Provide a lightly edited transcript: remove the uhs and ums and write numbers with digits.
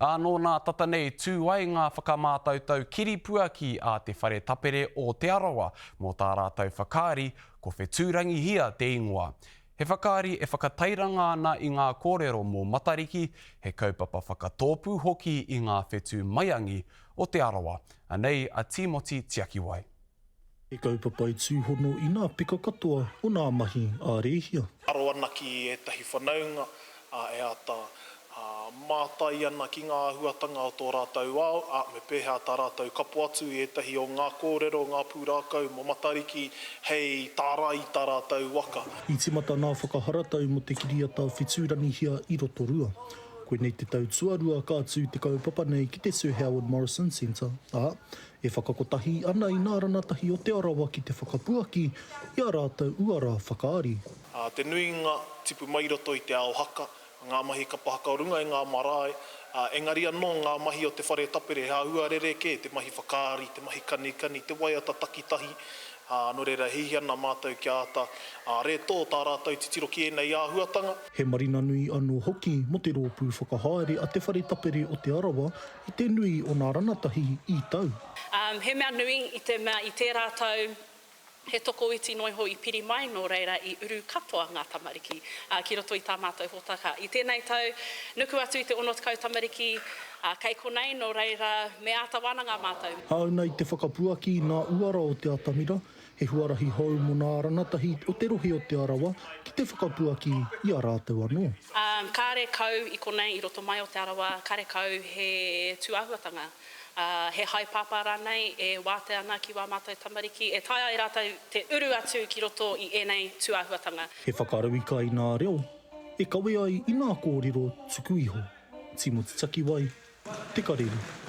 Ā, nō nā tata nei tū ai ngā whakamātautau kiripuaki a Te Whare Tapere o Te Arawa mō tā rātou whakaari, ko Whetūrangihia te ingoa. He whakaari e whakatairanga ana i ngā kōrero mō Matariki, he kaupapa whakatōpū hoki i ngā whetū maiangi o Te Arawa. Anei a Tīmoti Tiakiwai. He kaupapa i tūhono i nā peka katoa o nā mahi a Rēhia. Aro ana ki ētahi whanaunga e āta mātai ana ki ngā āhuatanga o tō rātou ao, ā, me pēhea tā rātou kapo atu i ētahi o ngā kōrero, ngā pūrākau mō Matariki hei tārai i tā rātou waka. I tīmata nā whakaharatau mō te kiriata Whetūrangihia i Rotorua. Koinei te tau tuarua ka tū te kaupapa nei ki te Sir Howard Morrison Centre, ā, E whakakotahi ana i nā ranatahi o Te Arawa ki te whakapuaki i a rātou uara whakaari. Ā, te nuinga tipu mai i roto i te ao haka, ngā mahi kapa haka o runga i ngā marae, ā, engari anō ngā mahi o te whare tapere he āhua rerekē, te mahi whakaari, te mahi kanikani, te waiata takitahi, ā, nō reira e hiahia ana mātou kia āta, ā, rētō tā rātou titiro ki ēnei āhuatanga. He marinanui anō hoki mō te rōpū whakahaere a Te Whare Tapere o Te Arawa i te nui o nā ranatahi i tau. He mea nui i te mea i tērā tau he tokoiti noa iho i piri mai, nō reira i uru katoa ngā tamariki ki roto i tā mātou hōtaka. I tēnei tau, nuku atu i te 60 tamariki kei konei, nō reira me āta wānanga mātou. Hāuna i te whakapuaki i nā uara o te atamira, He huarahi hou mō nā ranatahi o te rohe o Te Arawa ki te whakapuaki i a rātou anō. Kāre kau i konei i roto mai o Te Arawa, kāre kau he tūāhuatanga, he haepāpā rānei e wātea ana ki wā mātou tamariki, e taea ai rātou te uru atu ki roto i ēnei tūāhuatanga. He whakarauika i nā reo e kawe ai i nā kōrero tuku iho. Tīmoti Takiwai, Te Karere.